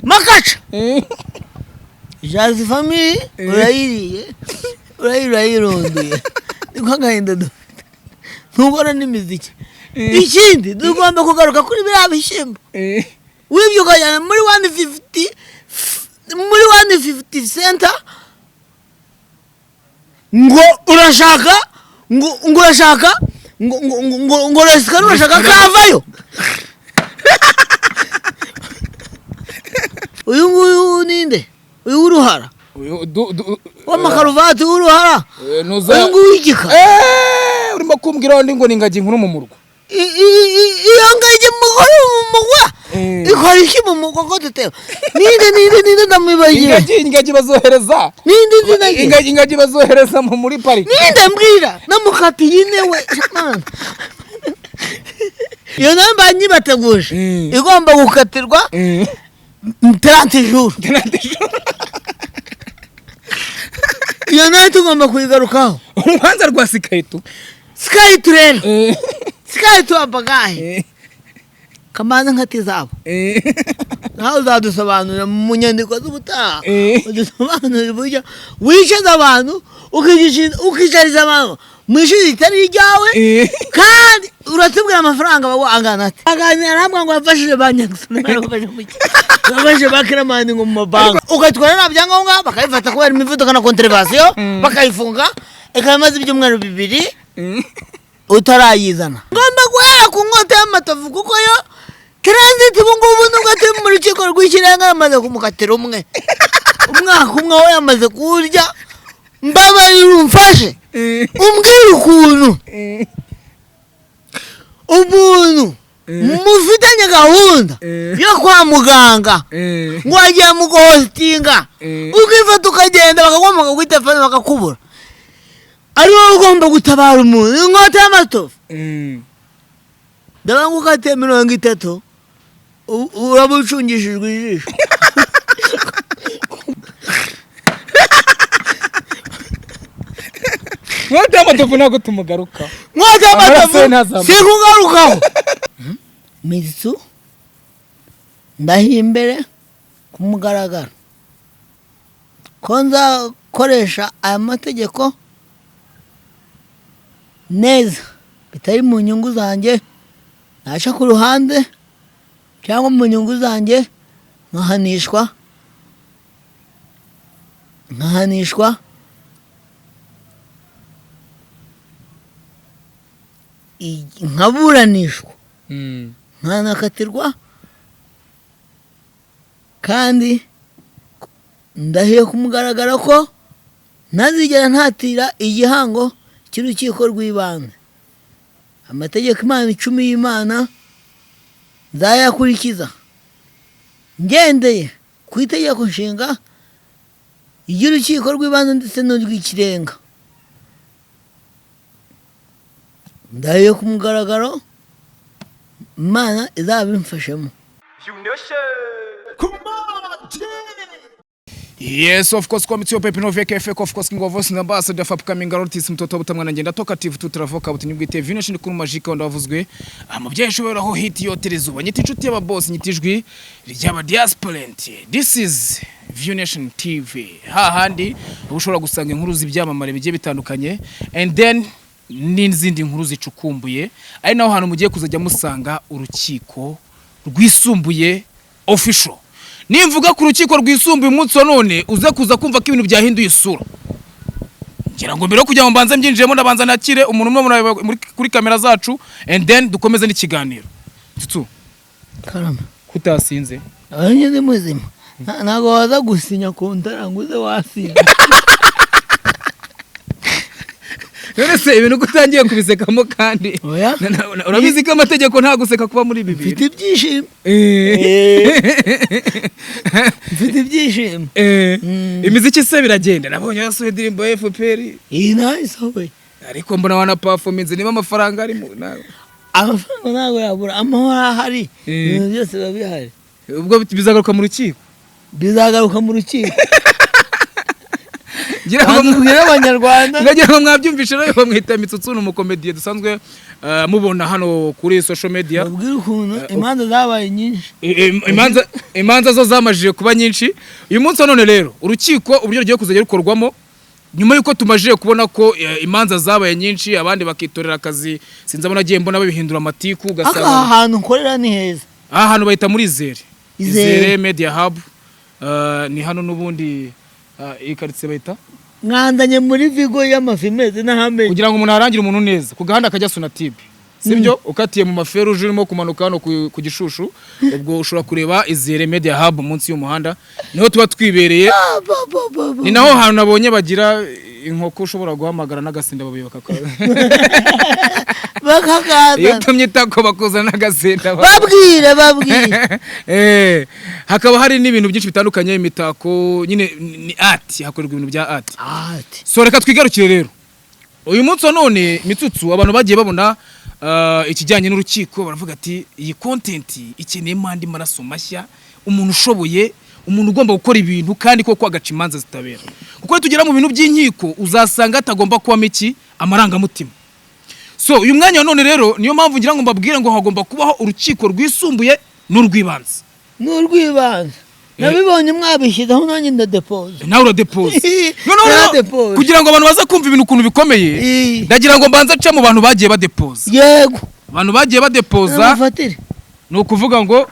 Makaca Jazz Family urayiriye, urayirunduye, niko agahinda dufite, ntubona n'imiziki. Ikindi, tugomba kugaruka kuri biriya bishyimbo wibye ukajyana muri 150, muri 150 center, ngo urashaka ngo urashaka ngo resikara, urashaka kavayo. Uyu nguyu ninde? Uyu w'uruhara Uyu w'amakaruvati w'uruhara? Nuza Uyu nguyu w'igika. Urimo kumbwira wundi ngo ni ingagi nkuru mu murwa. Iyo ngagi mugore mu mugwa ikora iki mu mugwa ko tuteba? Ninde, ninde, ninde? Ndamwibagiwe. Ingagi bazohereza Ninde izina rye? Ingagi bazohereza muri pariki. Ninde? Mbwira. Namukatiye ine we. Mana. Iyo nayo mba nyibateguje. Igomba gukatirwa 30 jours. Iyo nayo tugomba kuyigarukaho. Urubanza rwa Sikaritu. Sikaritu rero, sikaritu abagahe kamanza nkati zabo. Nawe uzadusobanurira mu nyandiko z'ubutaha. Udusobanurira uburyo wicaza abantu, ukicariza abantu mu ishuri ritari iryawe. Kandi uratubwira amafaranga baguha angana ate. Aganira hamwe ngo yafashije ba Nyagasani, yafashe mu ki, yafashe ba Kiramani ngo mu mabanki, ugatwara nta byangombwa, bakayifata kubera imivuduko na contravention, bakayifunga ikaba imaze ibyumweru 2 utarayizana. Ngomba guhera ku nkota y'amatovu, kuko yo Transit ubu ngubu nubwo atari mu rukiko rw'ikirenga, yamaze kumukatira umwe, umwaka umwe we yamaze kuwurya. Mbabarira umfashe umbwire ukuntu umuntu mufitanye gahunda yo kwa muganga ngo wagiye mu guhositinga, ukifata ukagenda, bakaguhamagara kuri telefone bakakubura, ari wowe ugomba gutabara umuntu. Inkota y'amatovu, ndabona ngo ukatiye 30, uraba ucungishijwe ijisho. Nkota y'amatovu ntabwo tumugaruka. Nkota Amaraso y'amatovu ye ntazamuka. Sikugarukaho. Mitsu, ndahimbere ku mugaragaro ko nzakoresha aya mategeko neza, bitari mu nyungu zanjye naca ku ruhande, cyangwa mu nyungu zanjye nkahanishwa nkaburanishwa, nkanakatirwa. Kandi ndahiye ku mugaragaro ko ntazigera ntatira igihango cy'urukiko rw'ibanze. Amategeko Imana 10 y'Imana nzayakurikiza ngendeye ku itegeko nshinga ry'urukiko rw'ibanze ndetse n'urw'ikirenga. Ndahiye ku mugaragaro, Imana izabimfashemo. Yes, of course, kwa Mitio Pepe Novia KF, of course, King of Voice, Ambassador of Upcoming Artist, mtoto butamwana ngenda talkative tutravoka butunyubwite vino shindi kuri majika ndavuzwe amubyeyi ushobora hit yotereza uba nyita inshuti y'aba boss, nyita ijwi ry'aba diasporent. This is View Nation TV, hahandi uba ushobora gusanga inkuru z'ibyamamare bigiye bitandukanye and then n'izindi nkuru zicukumbuye, ari naho hantu mugiye kuzajya musanga urukiko rwisumbuye official. Nimvuga ku rukiko rwisumbuye umunsi wa none, uze kuza kumva ko ibintu byahinduye isura. Ngira ngo mbere yo kugira ngo mbanze mbyinjiremo, ndabanza nakire umuntu umwe kuri kamera zacu and then dukomeze n'ikiganiro. Tutsu. Karama. Kutasinze? Abanye ndi muzima. Ntabwo waza gusinya ku ntara ngo uze wasinze. None se ibintu ko utangiye kubisekamo kandi? Oya. Urabizi ko amategeko nta guseka kuba muri ibi Mfite bintu. ibyishimo. Mfite ibyishimo. Imiziki se biragenda? Nabonye yasohoye indirimbo ya FPR. Iyi nayo isohoye. Ariko mbona wana performance, niba amafaranga arimo Amafaranga ntabwo yabura, amahoro ahari, ibintu byose biba bihari. Ubwo bizagaruka mu rukiko. Bizagaruka mu rukiko. Ngira ngo Banza ubwire abanyarwanda. Ngagira ngo mwabyumvishe rero, bamwita Mitsutsu, ni umukomediye dusanzwe mubona hano kuri social media. Babwire ukuntu imanza zabaye nyinshi. Imanza zo zamajije kuba nyinshi. Uyu munsi wa none rero, urukiko uburyo rugiye kuzajya rukorwamo nyuma y'uko tumajije kubona ko imanza zabaye nyinshi, abandi bakitorera akazi, sinzi abona agiye mbona babihindura amatiku. Aka Ugasanga hantu nkorera ni heza. Aha hantu bahita muri Izere. Izere. Izere Media Hub. Ni hano n'ubundi, iyi karitsiye bahita Mwandanye muri vigo y'amafi meze n'ahamenye. Kugira ngo umuntu arangire umuntu neza ku gahanda kajya Sonatube, sibyo? Ukatiye mu maferuje urimo kumanuka hano ku Gishushu, ubwo ushobora kureba Izere Media Hub munsi y'umuhanda, niho tuba twibereye. Ni naho hantu nabonye bagira inkoko ushobora guhamagara n'agasinda babuye bakaka iyo Bakakazana. Utumye itako bakuzana n'agasinda. Babwire, babwire. Hakaba hari n'ibintu byinshi bitandukanye, imitako nyine ni art, hakorerwa ibintu bya art. Ati So reka twigarukire rero uyu munsi wa none, Mitsutsu. Abantu bagiye babona ikijyanye n'urukiko baravuga ati iyi content ikeneyemo andi maraso mashya, umuntu ushoboye, umuntu ugomba gukora ibintu kandi koko agaca imanza zitabera, kuko iyo tugera mu bintu by'inkiko uzasanga hatagomba kubamo iki? Amarangamutima. So uyu mwanya wa none rero, niyo mpamvu ngira ngo mbabwire ngo hagomba kubaho urukiko rwisumbuye n'urw'ibanze. N'urw'ibanze nabibonye mwabishyizeho, nanjye ndadepoza. Nawe uradepoza. Noneho rero, Naradepoza. kugira ngo abantu baze kumva ibintu ukuntu bikomeye, ndagira ngo mbanze nce mu bantu bagiye badepoza. Abantu bagiye badepoza, Namufatire. ni ukuvuga ngo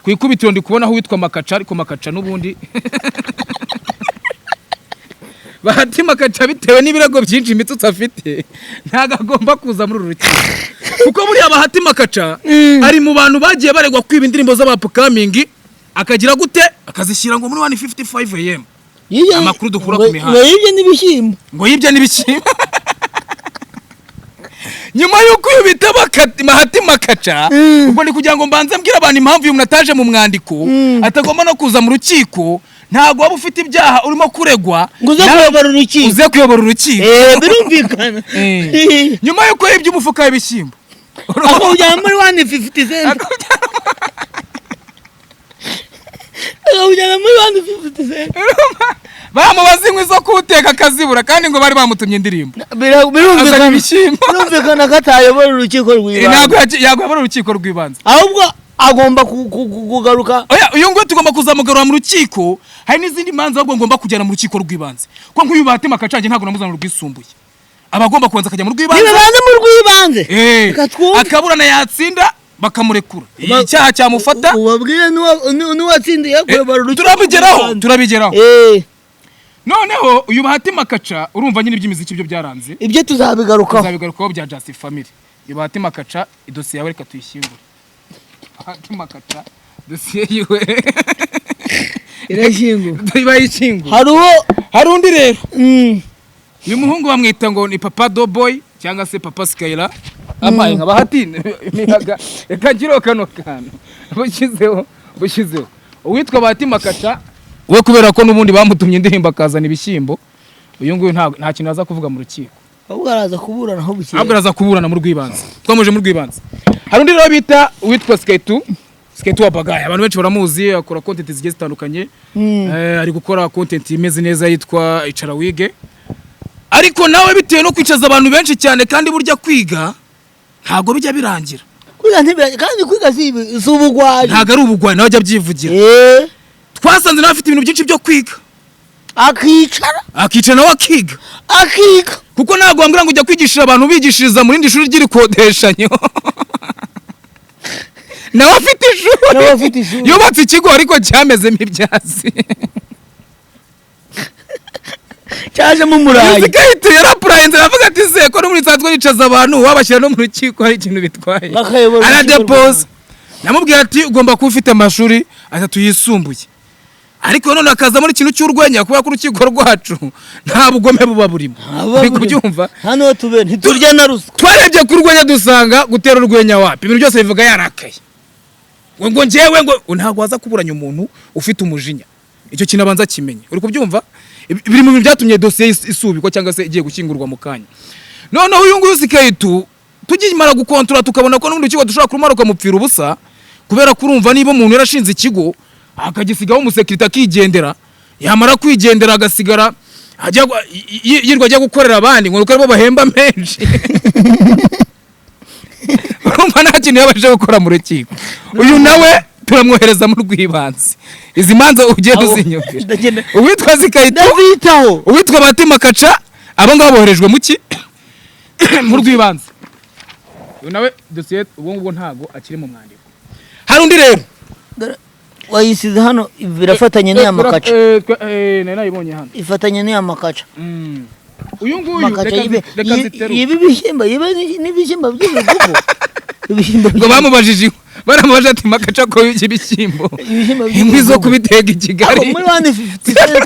ku ikubitiro ndi kubonaho uwitwa Makaca, ariko Makaca n'ubundi, Bahati Makaca, bitewe n'ibirego byinshi Imitsutsi afite, ntabwo agomba kuza muri uru rukiko, kuko buriya Bahati Makaca ari mu bantu bagiye baregwa kwiba indirimbo z'aba upcoming, akagira gute? Akazishyira ngo muri 155 AM. Amakuru dukura ku mihanda. Ngo yibye n'ibishyimbo. Ngo yibye n'ibishyimbo. Nyuma y'uko uyu bita Bahati Makaca, ubwo ni kugira ngo mbanze mbwire abantu impamvu uyu muntu ataje mu mwandiko, atagomba no kuza mu rukiko. Ntabwo waba ufite ibyaha urimo kuregwa Ngo uze nawe kuyobora urukiko. Uze kuyobora urukiko. Birumvikana. Nyuma y'uko yibye umufuka w'ibishyimbo, Akawujyana muri 150 cent, akawujyana muri 150 cent. Bamubaza inkwi zo kuwuteka akazibura, kandi ngo bari bamutumye indirimbo, azana Birumvikana. ibishyimbo. Birumvikana ko atayobora urukiko Ntabwo rw'ibanze. Yaguyobora urukiko rw'ibanze. Ahubwo agomba kugaruka. Oya, uyu nguyu tugomba kuzamugarura mu rukiko. Hari n'izindi manza ahubwo ngomba kujyana mu rukiko rw'ibanze, kuko nk'uyu Bahati Makacange ntabwo namuzana mu rwisumbuye, aba agomba kubanza akajya mu rw'ibanze. Ntibabanze mu rw'ibanze. Reka twumve. Akaburana, yatsinda bakamurekura, icyaha cyamufata. Ubabwire n'uwatsindiye kuyobora urukiko Turabigeraho. rw'ibanze. Turabigeraho. Noneho uyu Bahati Makaca, urumva nyine iby'imiziki byo byaranze. Ibyo tuzabigarukaho. Tuzabigarukaho bya Just Family. Uyu Bahati Makaca, idosiye yawe reka tuyishyingure. Bahati Makaca dosiye yiwe Irashyinguwe. Bayishyinguye. Hari uwo Hari undi rero, uyu muhungu bamwita ngo ni Papa Doboy cyangwa se Papa Skyla. Amaye nka Bahati imiyaga, reka ngire kano kantu bushyizeho bushyizeho. Uwitwa Bahati Makaca we, kubera ko n'ubundi bamutumye indirimbo akazana ibishyimbo, uyu nguyu nta kintu aza kuvuga mu rukiko. Ahubwo araza kuburana aho bukeye. Ahubwo araza kuburana mu rw'ibanze, twamuje mu rw'ibanze. Hari undi rero bita uwitwa Sketu, Sketu wa Bagaya, abantu benshi baramuzi, akora content zigiye zitandukanye. Ari gukora content imeze neza yitwa Icara Wige, ariko nawe bitewe no kwicaza abantu benshi cyane, kandi burya kwiga ntabwo bijya birangira. Kwiga kandi kwiga si ubugwari. Ntabwo ari ubugwari, nawe ajya abyivugira. Twasanze nawe afite ibintu byinshi byo kwiga. Akicara. Akicara nawe akiga. Akiga. Kuko ntabwo wambwira ngo ujya kwigishira abantu, bigishiriza mu rindi shuri ry'irikodeshanyo, nawe afite ishuri. Nawe afite ishuri. Yubatse ikigo ariko cyamezemo ibyatsi. Cyajemo umurayi. Sikahita yarapurayinze, aravuga ati se ko no muri nsanzwe nicaza abantu, wabashyira no mu rukiko hari ikintu bitwaye? Bakayobora urukiko. Aradepoza. Namubwira ati ugomba kuba ufite amashuri atatu yisumbuye, ariko none hakazamo n'ikintu cy'urwenya, kubera ko urukiko rwacu nta bugome buba burimo. Uri kubyumva? Hano tube ntiturya na ruswa. Twarebye ku rwenya dusanga gutera urwenya wapi, ibintu byose bivuga yarakaye, ngo njyewe ngo ntabwo waza kuburanya umuntu ufite umujinya. Icyo kintu abanza kimenye. Uri kubyumva? Biri mu bintu byatumye dosiye isubikwa cyangwa se igiye gushyingurwa mu kanya. Noneho uyu nguyu Sikeyitu, tugimara gukontora tukabona ko n'ubundi urukiko dushobora kurumara ukamupfira ubusa, kubera ko urumva niba umuntu yarashinze ikigo akagisigaho umusekirite akigendera, yamara kwigendera agasigara Ajya yirwa ajya gukorera abandi ngo nuko aribo bahemba menshi. Urumva nta kintu yabashije gukora mu rukiko. Uyu nawe turamwohereza mu rw'ibanze. Izi manza ugenda Abo- uzinyumvira. Ndagenda- Uwitwa Zikayito, Ndazitaho. uwitwa Batima Kaca, abo ngabo boherejwe mu ki? Mu rw'ibanze. Uyu nawe dosiye ubwo ngubwo ntago akiri mu mwandiko. Hari undi rero. Dore, wayisize hano, birafatanye n'iya Makaca. Nari nayibonye hano. Ifatanye n'iya Makaca. Uyu nguyu Makaca reka yibe reka ziterure. yibe ibishyimbo, yibe n'ibishyimbo by'ibigugu, ibishyimbo. Ngo bamubajije, baramubajije ati: "Makaca, ko ibishyimbo Ibishyimbo inkwi zo by'ibigugu. kubitega i Kigali?" Ako muri 150 Cent,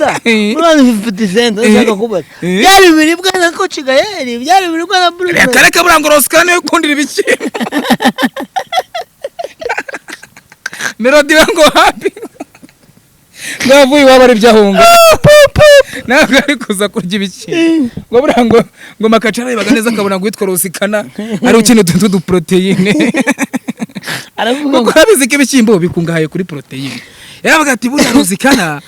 muri 150 Cent, ndashaka kubaza, byari ibiribwa na Coach Gael, byari ibiribwa na Bruce? Reka reka, buriya ngo Rosikara niwe ukundira ibishyimbo, Melody we ngo hapi, ngo yavuye iwabo ari byo ahunga, ntabwo ari kuza kurya ibishyimbo. Ngo buriya ngo Makaca ararebaga neza akabona ngo uwitwa Rosikana ari ukina utuntu tw'uduporoteyine. Aravuga Kuko ngo urabizi ko ibishyimbo bikungahaye kuri poroteyine. Yaravuga ati: "Buriya Rosikana,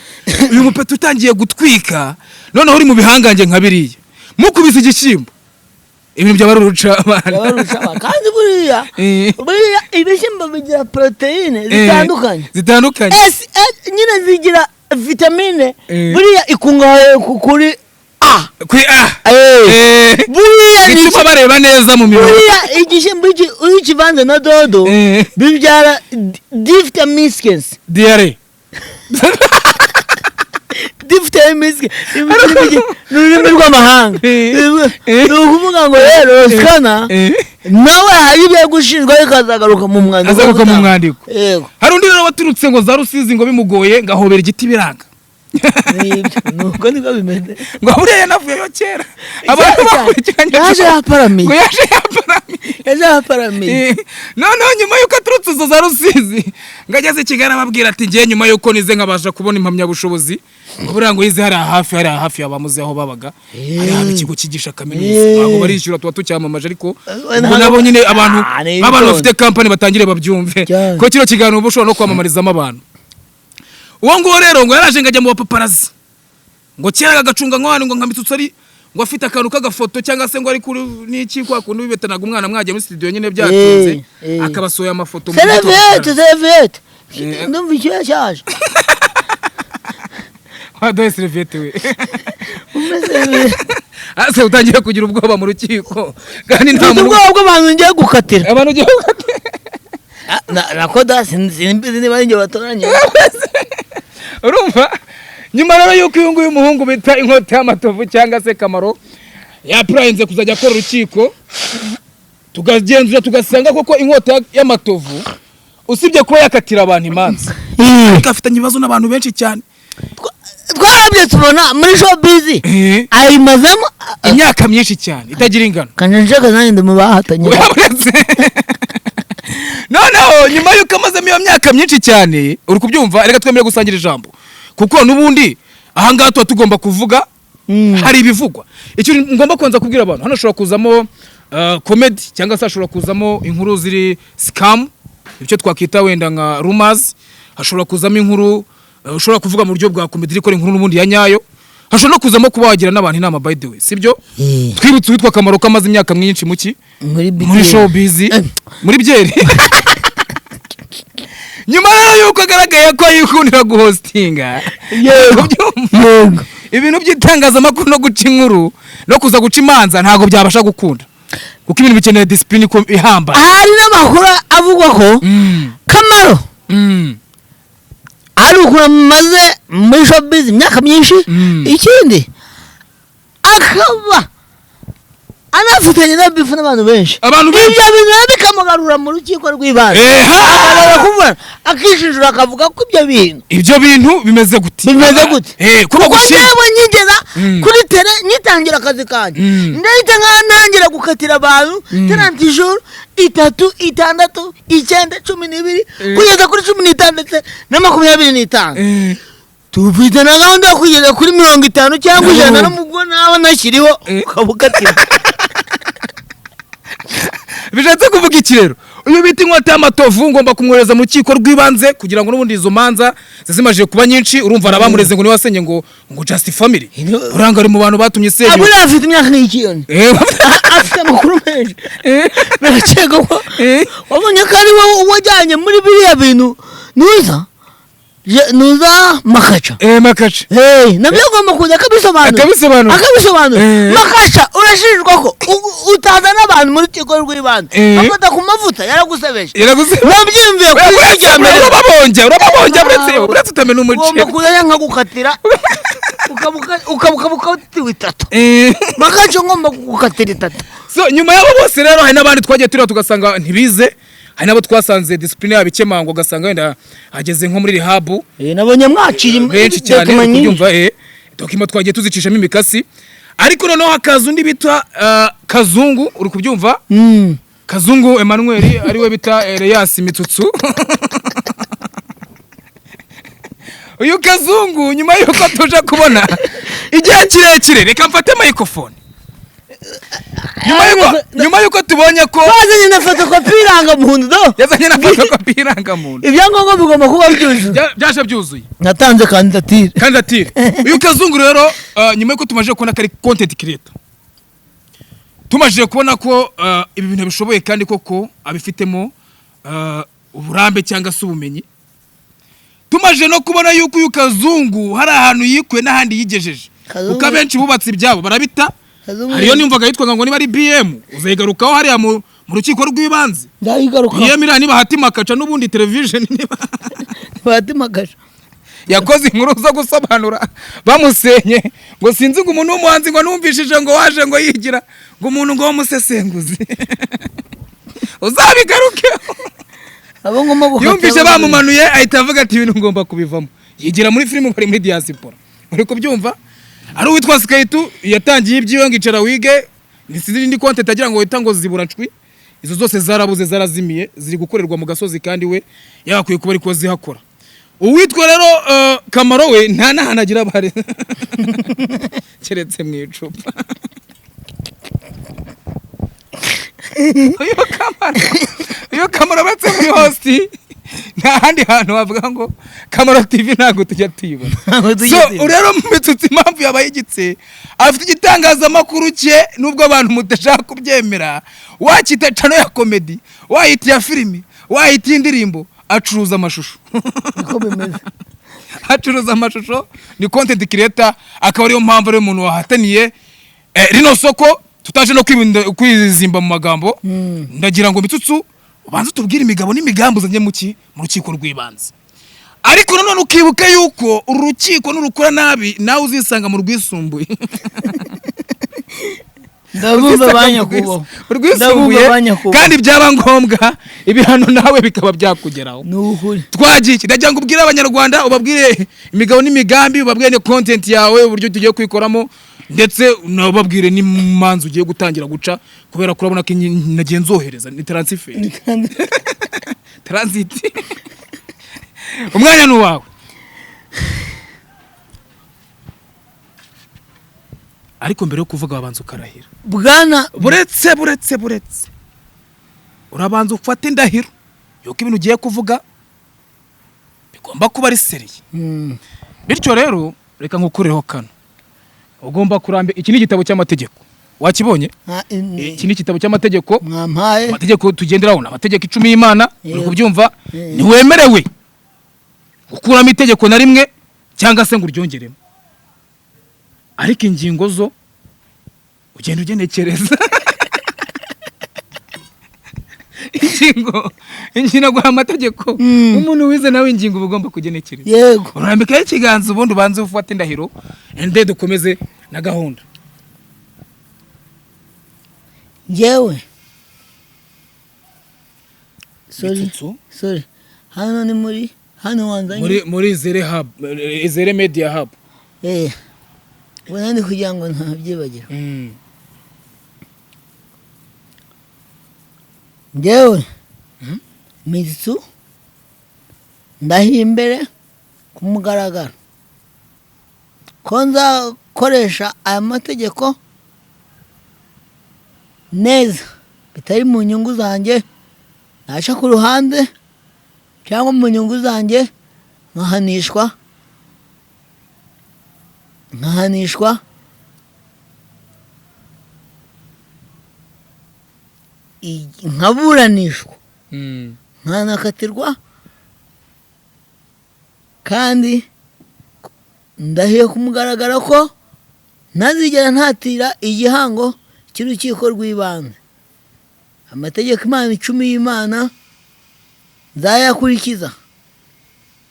uyu mupeta utangiye gutwika, noneho uri mu bihangange nka biriya, mukubise igishyimbo ibintu byaba ari urucabana." Yabarusha, kandi buriya buriya ibishyimbo bigira poroteyine zitandukanye. Zitandukanye. S nyine zigira vitamine. Buriya ikungahaye kuri A. Kuri A. Buriya ni Bituma bareba neza mu mirongo. Buriya igishyimbo iyo ukivanze na dodo bibyara D vitamines. Diyare. D vitamines ni ururimi rw'amahanga. Ni ukuvuga ngo rero Rosikana nawe hari ibyo gushinjwa, ariko azagaruka mu mwandiko. Azagaruka mu mwandiko. Yego. Hari undi rero waturutse ngo za Rusizi, ngo bimugoye, ngo ahobera igiti biranga. Nibyo, nuko niko bimeze. Ngo buriya yanavuyeyo kera abantu Cyane. bakurikiranye. Yaje yaparamiye. Ngo yaje yaparamiye. Yaje yaparamiye. Noneho nyuma y'uko aturutse izo za Rusizi, ngo ageze i Kigali ababwira ati: "Ngiye nyuma y'uko nize nkabasha kubona impamyabushobozi." Ngo buriya ngo yize hariya hafi abamuzi aho babaga, hariya haba ikigo cyigisha kaminuza. Ntabwo barishyura, tuba tucyamamaje, ariko ubwo nabo nyine abantu Ah, ni b'abantu ibitondo. bafite kampani batangire babyumve Cyane. ko kino kiganiro uba ushobora no kwamamarizamo abantu. Uwo nguwo rero ngo yaraje ngo ajya mu bapaparazi, ngo kera agacunga nk'ahantu ngo nka Mitsutsu ari ngo afite akantu k'agafoto, cyangwa se ngo ari kuri n'iki, kwa kundi bibetanaga umwana mwagiye muri studio nyine byatinze, akabasohoye amafoto mu Serviette, serviette. Ndumva icyuya cyaje. Waduhaye serviette we. Umeze Ase utangiye kugira ubwoba mu rukiko kandi nta Mfite muntu ubwoba bw'abantu ngiye gukatira. Abantu ugiye gukatira. Ah, nako da simbizi niba ari njye batoranye. Urumva nyuma rero yuko uyu nguyu muhungu bita Inkota y'Amatovu cyangwa se Kamaro yapurayinze kuzajya akora urukiko, tugagenzura tugasanga koko Inkota y'Amatovu, usibye kuba yakatira abantu imanza, ariko afitanye ibibazo n'abantu benshi cyane. Twarabye tubona muri showbiz ayimazemo Imyaka myinshi cyane itagira ingano. Kanjenjeka nanjye ndi mu bahatanye. Uretse noneho nyuma y'uko amazemo iyo myaka myinshi cyane, uri kubyumva, reka twemere gusangira ijambo, kuko n'ubundi ahangaha tuba tugomba kuvuga. Hari ibivugwa. Icyo ngomba kubanza kubwira abantu hano, hashobora kuzamo comedy, cyangwa se hashobora kuzamo inkuru ziri scam, icyo twakwita wenda nka rumors. Hashobora kuzamo inkuru ushobora kuvuga mu buryo bwa comedy, ariko ari inkuru n'ubundi ya nyayo. Hashobora no kuzamo kuba wagira n'abantu inama, by the way, sibyo? Twibutse uwitwa Kamaro ko amaze imyaka myinshi mu ki? Muri Muri BTN. showbiz. Muri byeri. Nyuma rero yuko agaragaye ko yikundira guhostinga, ubyumva? Yego. Ibintu by'itangazamakuru no guca inkuru no kuza guca imanza ntabwo byabasha gukunda, kuko ibintu bikeneye discipline ihambaye. Hari n'amakuru avugwa ko Kamaro ari ukuntu amaze muri showbiz imyaka myinshi, ikindi akaba anafitanye na beef n'abantu benshi. Abantu benshi. Ibyo bintu rero bikamugarura mu rukiko rw'ibanze, akagarura kuvuga, akishinjura, akavuga ko ibyo bintu Ibyo bintu bimeze gute? Bimeze gute? Kuba Kuko gushinja njyewe nkigera kuri tele, ngitangira akazi kanjye, ndahita ntangira gukatira abantu 30 jours, 3, 6, 9, 12, kugeza kuri 15 ndetse na 25. Tufite na gahunda yo kugeza kuri 50 cyangwa 100, n'ubwo naba ntakiriho, ukaba ukatira. Bishatse kuvuga iki rero? Uyu bita Inkota y'Amatovu ngomba kumwohereza mu rukiko rw'ibanze kugira ngo n'ubundi izo manza zizimajije kuba nyinshi. Urumva arabamureze ngo niwe wasenye ngo Just Family. Uranga ari mu bantu batumye isenyuka. Aburiya afite imyaka nk'ikiyoni, afite amakuru menshi. Birakeka ko wabonye ko ari wowe wajyanye muri biriya bintu, nuza nuza Makaca. Makaca. Hey, nabyo agomba kuza akabisobanura. Akabisobanura. Akabisobanura. Makaca, urashinjwa ko utazana abantu muri rukiko rw'ibanze. Afata ku mavuta yaragusebeje. Yaraguze. Nabyiyumviye ku isi rya mbere. Urababonye, urababonye, uretse utamena Ugomba umuceri. kuza nkagukatira, ukaba ukatiwe itatu. Makaca, ngomba kugukatira itatu. So nyuma y'abo bose rero, hari n'abandi twagiye tureba tugasanga ntibize, hari n'abo twasanze discipline yabo ikemangwa, ugasanga wenda ageze nko muri rehab. Nabonye mwacira Benshi cyane. Document nyinshi. Kubyumva, document twagiye tuzicishamo imikasi. Ariko noneho hakaza undi bita Kazungu, uri kubyumva? Kazungu Emmanuel, ariwe bita Elias Mitsutsu. Uyu Kazungu, nyuma y'uko tuje kubona igihe kirekire, reka mfate microphone, nyuma y'uko tubonye ko Bazanye na fotokopi y'irangamuntu do. Yazanye na fotokopi y'irangamuntu. Ibyangombwa bigomba kuba byuzuye. Byaje byuzuye. Natanze kandidatire. Kandidatire. Uyu Kazungu rero, nyuma y'uko tumaze kubona ko ari content creator, tumaze kubona ko ibi bintu abishoboye kandi koko abifitemo uburambe cyangwa se ubumenyi, tumaze no kubona yuko uyu Kazungu hari ahantu yikuye n'ahandi yigejeje, Kazungu- kuko abenshi bubatse ibyabo barabita. Kazungu- Hariyo nimvaga yitwaga ngo niba ari BM, uzayigarukaho hariya mu rukiko rw'ibanze. Ndayigaruka. BM iriya niba hatimakaca n'ubundi television niba Batimakaje. Yakoze inkuru zo gusobanura bamusenye, ngo sinzi ngo umuntu w'umuhanzi ngo numvishije ngo waje ngo yigira ngo umuntu ngo w'umusesenguzi, uzabigarukeho. Abo ngomba gukatira. Yumvise bamumanuye ahita avuga ati ibintu ngomba kubivamo, yigira muri filime, bari muri diaspora, uri kubyumva? Ari uwitwa Skaitu yatangiye ibyiwe ngo icara wige, sinzi indi content agira ngo wita ngo zibura ncwi, izo zose zarabuze, zarazimiye, ziri gukorerwa mu gasozi kandi we yagakwiye kuba ariko zihakora. Uwitwa rero Kamaro we nta n'ahantu agira bare keretse mu icupa. Uyu Kamaro batse muri hosti, nta handi hantu wavuga ngo Kamaro TV ntabwo tujya tuyibona. Ntabwo tujya So tuyibona. rero mu mitsutsi, impamvu yabaye igitse, afite igitangazamakuru cye, nubwo abantu mudashaka kubyemera, wakita channel ya comedy, wayita iya filimi, wayita iy'indirimbo, acuruza amashusho. Niko bimeze. Acuruza amashusho, ni content creator, akaba ariyo mpamvu ari umuntu wahataniye rino soko. Tutaje no kwizimba mu magambo, ndagira ngo Mitsutsu ubanze utubwire imigabo n'imigambi uzanye mu rukiko rw'ibanze, ariko nanone ukibuka yuko uru rukiko nurukora nabi nawe uzisanga mu rwisumbuye. Ndabumva ba nyakubahwa. Urwisumbuye. Ndabumva ba nyakubahwa. Kandi byaba ngombwa ibihano nawe bikaba byakugeraho. Ni ukuri. Twagiye iki? Ndagira ngo ubwire Abanyarwanda, ubabwire imigabo n'imigambi, ubabwire ni content yawe uburyo tugiye kuyikoramo, ndetse unababwire n'imanza ugiye gutangira guca, kubera ko urabona ko nagiye nzohereza ni transfer, transit. Umwanya ni uwawe, ariko mbere yo kuvuga wabanza ukarahira. Bwana Buretse, buretse, buretse, urabanza ufate indahiro yuko ibintu ugiye kuvuga bigomba kuba ari sérieux. Bityo rero reka nkukureho kano ugomba kurambe. Iki ni igitabo cy'amategeko, wakibonye? Iki ni igitabo cy'amategeko. Mwampaye. Amategeko tugenderaho ni amategeko 10 y'Imana, uri Yego. kubyumva? Yego. Ntiwemerewe gukuramo itegeko na rimwe cyangwa se ngo uryongeremo, ariko ingingo zo ugenda ugenekereza ingingo aguha amategeko. Umuntu wize nawe ingingo uba ugomba kugenekereza. Urambikaho ikiganza, ubundi ubanze ufate indahiro, ende dukomeze na gahunda. Njyewe, sorry. Mitsutsu. Sorry, hano ni muri hano wanzanye. Muri Izere Hub, Izere Media Hub. Ubona ndi kugira ngo ntabyibagirwa. Njyewe Mitsu ndahimbere ku mugaragaro ko nzakoresha aya mategeko neza. Bitari mu nyungu zanjye naca ku ruhande, cyangwa mu nyungu zanjye nkahanishwa nkaburanishwa, nkanakatirwa. Kandi ndahiye ku mugaragaro ko ntazigera ntatira igihango cy'urukiko rw'ibanze. Amategeko Imana 10 y'Imana nzayakurikiza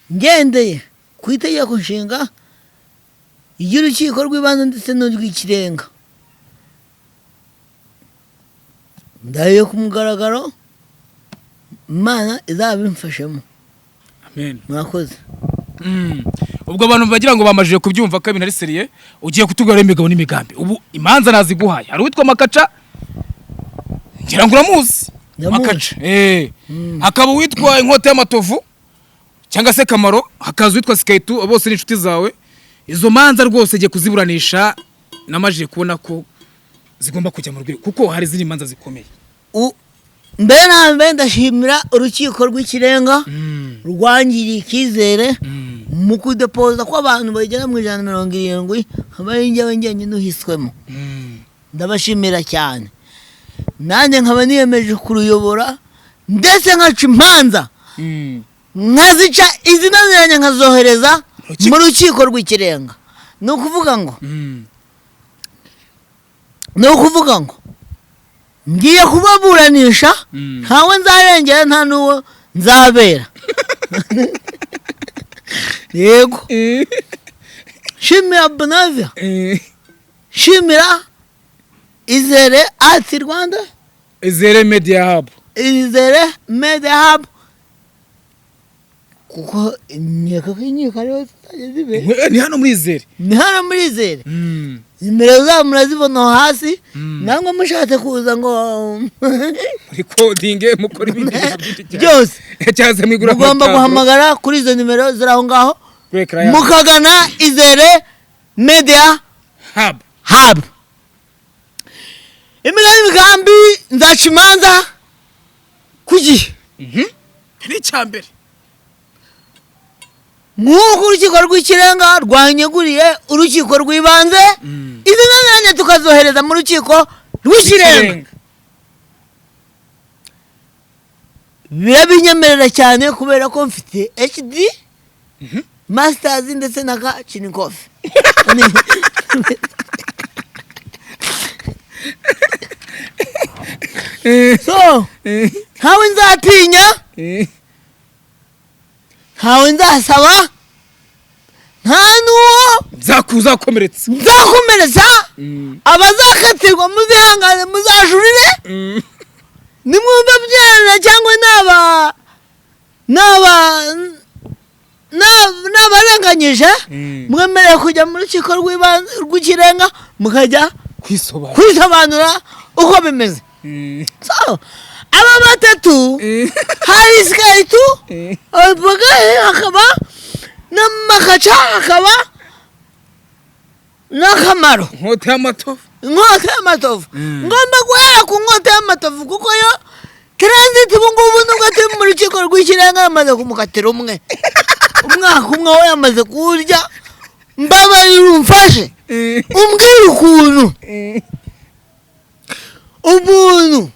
ngendeye ku itegeko nshinga ry'urukiko rw'ibanze ndetse n'urw'ikirenga. Ndahiye ku mugaragaro, Imana izabimfashemo. Amen. Murakoze. Ubwo abantu bagira ngo bamajije kubyumva ko ibintu ari sérieux, ugiye kutubwira imigabo n'imigambi. Ubu imanza naziguhaye. Hari uwitwa Makaca, ngira ngo uramuzi. Ndamuzi. Makaca. Hakaba uwitwa Inkota y'Amatovu cyangwa se Kamaro, hakaza uwitwa Sikaitu, bose ni inshuti zawe. Izo manza rwose ngiye kuziburanisha, namajije kubona ko zigomba kujya mu rwego kuko hari izindi manza zikomeye. Mbere na mbere ndashimira urukiko rw'ikirenga rwangiriye icyizere mu kudepoza ko abantu bagera mu 170, nkaba ari njyewe njyenyine uhiswemo. Ndabashimira cyane. Nanjye nkaba niyemeje kuruyobora ndetse nkaca imanza, nkazica izinaniranye nkazohereza mu rukiko rw'ikirenga. Ni ukuvuga ngo ngiye kubaburanisha, ntawe nzarengera, nta n'uwo nzabera. Yego, shimira Bonavia, shimira Izere Art Rwanda, Izere Media Hub, Izere Media Hub, kuko inkeka ko inkiko ariho zizajya zibera. Ni hano muri Izere. Ni hano muri Izere. Nimero zabo murazibona aho hasi, namwe mushatse kuza ngo muri coding mukora ibindi bintu byinshi cyane. Byose. Cyangwa se mwigura mugomba amataburo. Guhamagara kuri izo nimero ziri aho ngaho, kuri écran yacu. Mukagana Izere Media Hub. Hub. Imigani imigambi, nzaca imanza ku gihe. Ni icya mbere. Nk'uko urukiko rw'ikirenga rwanyeguriye urukiko rw'ibanze, izi nanjye tukazohereza mu rukiko rw'ikirenga, birabinyemerera cyane kubera ko mfite HD, masters ndetse na ka chinikofi. So ntawe nzatinya, ntawe nzasaba, nta n'uwo Nzakuzakomeretsa. Nzakomeretsa. Abazakatirwa muzihangane, muzajurire. Nimwumva byarana cyangwa n'abarenganyije, mwemerewe kujya mu rukiko rw'ibanze rw'ikirenga mukajya kwisobanura, kwisobanura uko bimeze. So aba batatu, hari Sikaritu, abagahe, hakaba n'Amakaca, hakaba n'Akamaro. Inkota y'Amatovu. Inkota y'Amatovu. Ngomba guhera ku Nkota y'Amatovu kuko yo Transit ubu ngubu nubwo turi mu rukiko rw'ikirenga yamaze kumukatira umwe umwaka umwe, we yamaze kuwurya. Mbabarira umfashe umbwire ukuntu umuntu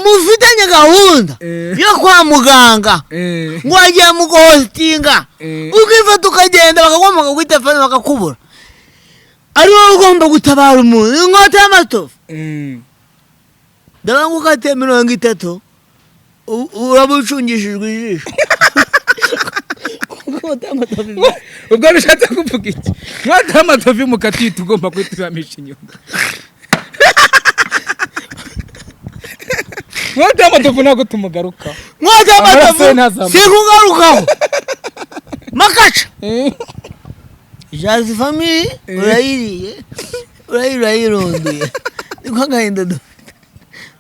mufitanye gahunda yo kwa muganga ngo wagiye mu guhositinga, ukifata ukagenda, bakaguhamagara kuri telefone bakakubura, ari wowe ugomba gutabara umuntu. Inkota y'Amatovu, ndabona ngo ukatiye 30, uraba ucungishijwe ijisho. Inkota y'Amatovu. Ubwo bishatse kuvuga iki? Inkota y'Amatovu mukatiye, tugomba kuyituramisha inyuma. Inkota y'Amatovu ntabwo tumugaruka. Inkota Amaraso ye y'Amatovu ntazamuka. Sikugarukaho. Makaca, Jazi Family urayiriye, urayirunduye, niko agahinda dufite,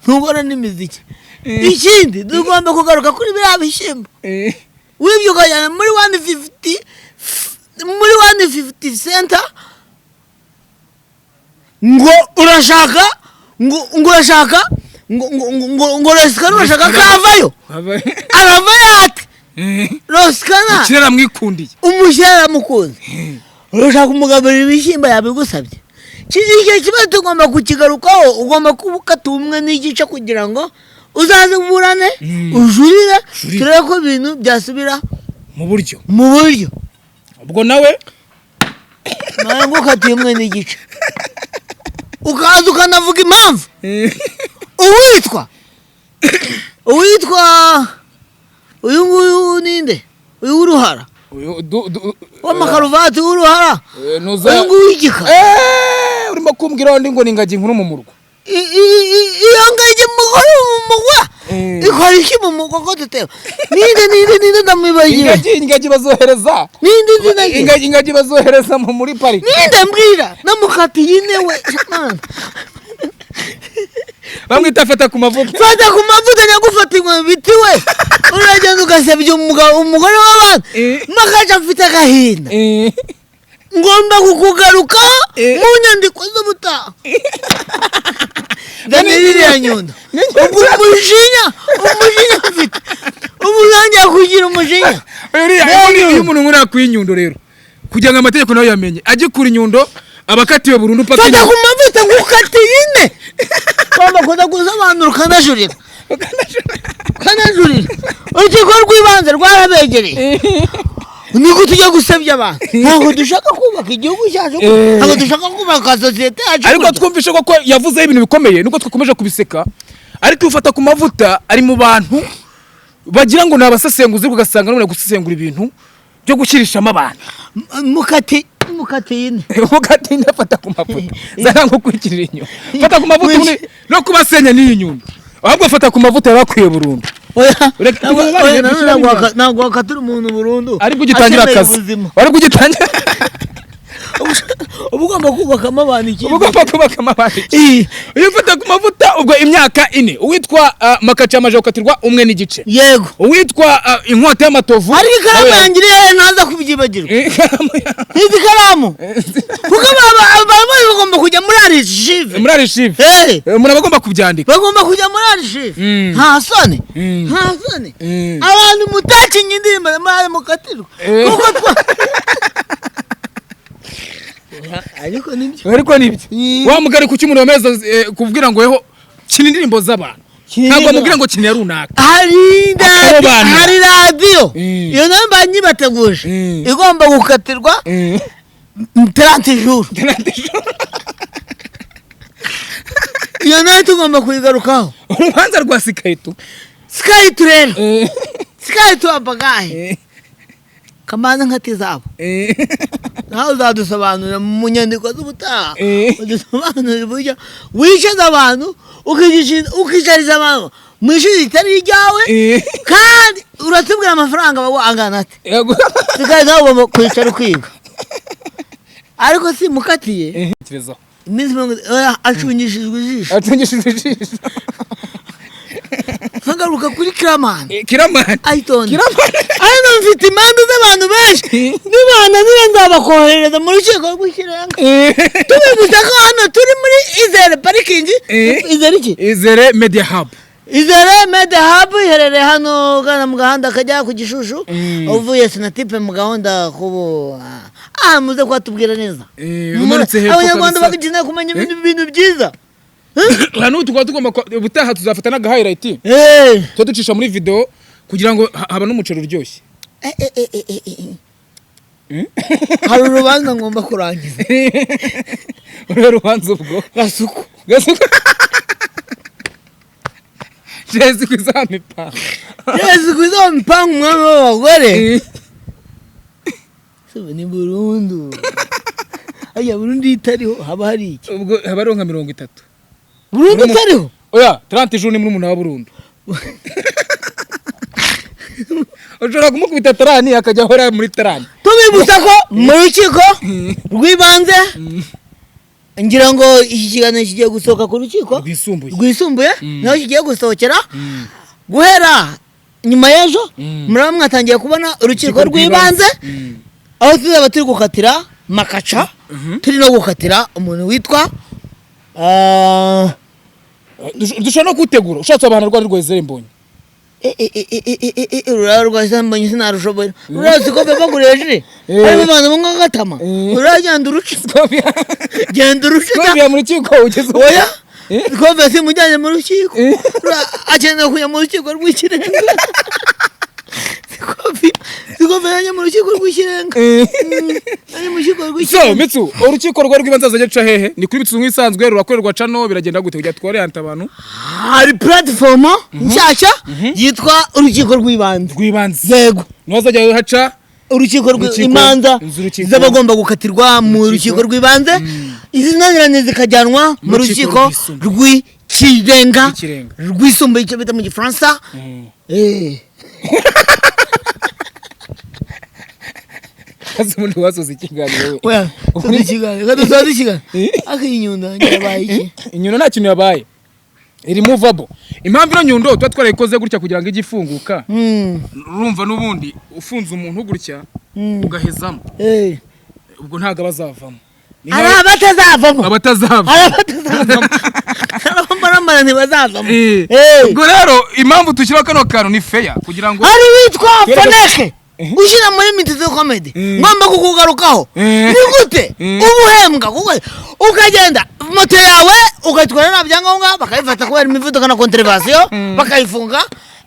ntubona n'imiziki. Ikindi, tugomba kugaruka kuri biriya bishyimbo wibye ukajyana muri 150, muri 150 center, ngo urashaka ngo urashaka Ngo Rosikana urashaka ko avayo, aravayo ate Rosikana? Umukire aramwikundiye. Umushyira aramukunze, urashaka kumugaburira ibishyimbo, yabigusabye. Icyo kibazo tugomba kukigarukaho. Ugomba kuba ukata umwe n'igice kugira ngo uzaze uburane, ujurire, Ujurire. turebe ko ibintu byasubira mu buryo. Mu buryo. Ubwo nawe Nawe ngo ukatiye umwe n'igice, ukaza ukanavuga impamvu. Uwitwa uyu nguyu ninde? Uyu w'uruhara, Uyu w'amakaruvati, w'uruhara, nuza uyu nguyu w'igikara. Urimo kumbwira undi ngo ni ingagi nkuru mu murwa. Iyo ngagi mugore mu mugwa ikora iki mu mugwa ko tuteba? Ninde, ninde, ninde? Ndamwibagiwe. Ingagi bazohereza Ninde izina rye? Ingagi bazohereza muri pariki. Ninde? Mbwira. Namukatiye ine we. Mana. Bamwita Fata ku Mavuta. Fata ku Mavuta, nyagufata inkoni biti we, uragenda ugasebya umugabo, umugore w'abantu. Makaca mfite agahinda, ngomba kukugarukaho mu nyandiko z'ubutaha. Ndani ririya nyundo, ubwo umujinya mfite ubu, ntangiye kugira umujinya. Uriya Rero. iyo umuntu nkuriya akuye inyundo rero, kugira ngo amategeko nayo yamenye, agikura inyundo aba akatiwe burundu paka. Fata ku Mavuta, ngukatiye ine, ugomba kuza gusobanura, ukanajurira, ukanajurira. Urukiko rw'ibanze rwarabegereye. Niko tujya gusebya abantu? Ntabwo dushaka kubaka igihugu cyacu, ntabwo dushaka kubaka sosiyete yacu Ariko gutya. Twumvishe ko yavuzeho ibintu bikomeye nubwo twakomeje kubiseka, ariko iyo ufata ku Mavuta ari mu bantu bagira ngo ni abasesenguzi, ariko ugasanga n'umuntu ari gusesengura ibintu byo gushyirishamo abantu. Mukatiye ine. Ugatinda Fata ku Mavuta zana nko kwikirira inyuma Fata ku Mavuta ubundi no kubasenya n'iyi nyundo, ahubwo Fata ku Mavuta yabakwiye burundu. Oya. Reka Oya, tubabarire, nanone dushyiramo ntabwo wakatira umuntu burundu aribwo ugitangira akeneye akazi ubuzima. Aribwo ugitangira. Uba ugomba kubakamo abantu Uba icyizere. ugomba kubakamo abantu. Iyo ufata ku Mavuta ubwo imyaka 4, uwitwa Makaca amaze gukatirwa umwe n'igice. Yego. Uwitwa Inkota y'Amatovu Ariko ikaramu nawe yanjye iri hehe? Ntaza kubyibagirwa. Ikaramu Izi karamu, kuko baba bagomba kujya muri archive. Muri archive. Umuntu aba agomba kubyandika. Bagomba kujya muri archive. Nta soni, nta soni. Abantu mutakinye indirimbo muri mukatirwa, kuko twa ariko nibyo. Ariko nibyo. Wa mugari, kuki umuntu wameza kubwira ngo weho kina indirimbo z'abantu? Kina Ntabwo indirimbo. bamubwira ngo kina ya runaka. Hari radiyo, Akarobanura. hari radiyo, iyo nayo mba nyibateguje, igomba gukatirwa 30 jours. Iyo nayo tugomba kuyigarukaho. Urubanza rwa Sikayito. Sikayito rero, Sikayito wapagahe kamanza nkati zabo, nawe uzadusobanurira mu nyandiko z'ubutaha, udusobanurire uburyo wicaza abantu, ukicariza abantu mu ishuri ritari iryawe, kandi uratubwira amafaranga baguha angana ate. Yego. Sikayito nawe ugomba kwicara ukiga, ariko si mukatiye Tekerezaho. iminsi 30. Oya, acungishijwe ijisho. Acungishijwe ijisho. Nkagaruka kuri Kiramani. Kiramani. Ayitonde. Kiramani. Hano mfite imanza z'abantu benshi, nibananira nzabakoherereza mu rukiko rw'ikirenga. Tubibutsa ko hano turi muri Izere parking. Izere iki? Izere Media Hub. Izere Media Hub iherereye hano ugana mu gahanda kajya ku Gishushu, uvuye Sonatube mu gahunda kubu. Ah, muze kuhatubwira neza. Umanutse hepfo Abanyarwanda kabisa. bakeneye kumenya ibintu byiza. Hano tukaba tugomba ubutaha tuzafata n'aga highlight, tuba ducisha muri video kugira ngo haba n'umuceri uryoshye. Hari urubanza ngomba kurangiza. Uriya rubanza ubwo? Gasuku. Gasuku. Jezi kwizamipa. Yesu kwiza mpango, umwami w'abagore. Sebe ni burundu. Aya burundu itariho haba hari iki? Ubwo haba hariho nka 30. Burundu itariho? Oya, 30 jours ni muri wa burundu. Ushobora kumukubita 30 akajya ahora muri 30. Tubibutsa ko mu rukiko rw'ibanze, ngira ngo iki kiganiro kigiye gusohoka ku rukiko rwisumbuye. Rwisumbuye naho kigiye gusohokera guhera nyuma y'ejo. Muraba mwatangiye kubona urukiko rw'ibanze, aho tuzaba turi gukatira Makaca, turi no gukatira umuntu witwa Dushobora no kuwutegura, ushatse abantu rwari rwezere mbonye. Ururabo rwa mbonye sinarushobora. Ururabo siko bagureje harimo abantu bamwe agatama. Uragenda uruce, genda uruce. Scovia mu rukiko ugeze? Oya, Scovia simujyanye mu rukiko. Akeneye kujya mu Rukiko rw'Ikirenga. Scovia, Scovia yajya mu Rukiko rw'Ikirenga. Ari mu Rukiko So rw'Ikirenga. Mitsu, urukiko rwari rw'ibanze azajya aca hehe? Ni kuri Mitsu nk'isanzwe rurakorerwa cano? Biragenda gute kugira tworeyante abantu? Hari platform nshyashya yitwa Urukiko rw'Ibanze. Rw'ibanze. Yego. Niho azajya haca. Urukiko Urukiko, imanza inzu y'urukiko. z'abagomba gukatirwa mu Urukiko. rukiko rw'ibanze, izinaniranye zikajyanwa mu Rukiko Rukiko rw'Ikirenga. Rw'Ikirenga. Rwisumbuye, icyo bita mu Gifaransa. Ese ubundi wasoza ikiganiro we? Oya, soza ikiganiro, reka dusoze ikiganiro. Ariko iyi nyundo yanjye yabaye iki? Inyundo nta kintu yabaye, iri movable. Impamvu ino nyundo tuba twarayikoze gutya kugira ngo ijye ifunguka, urumva n'ubundi ufunze umuntu gutya ugahezamo, ubwo ntabwo aba azavamo. Ni Hari nkaho- abatazavamo. Abatazava. Hari abatazavamo, hari abamaramara ntibazavamo. Ubwo rero impamvu dushyiraho kano kantu ni feya kugira ngo Hari witwa Twereke- Faneke ushyira muri Mitizo Comedy, ngomba kukugarukaho. Ni gute uba uhembwa kuko ukagenda moto yawe ukayitwara nta byangombwa, bakayifata kubera imivuduko na contravention, bakayifunga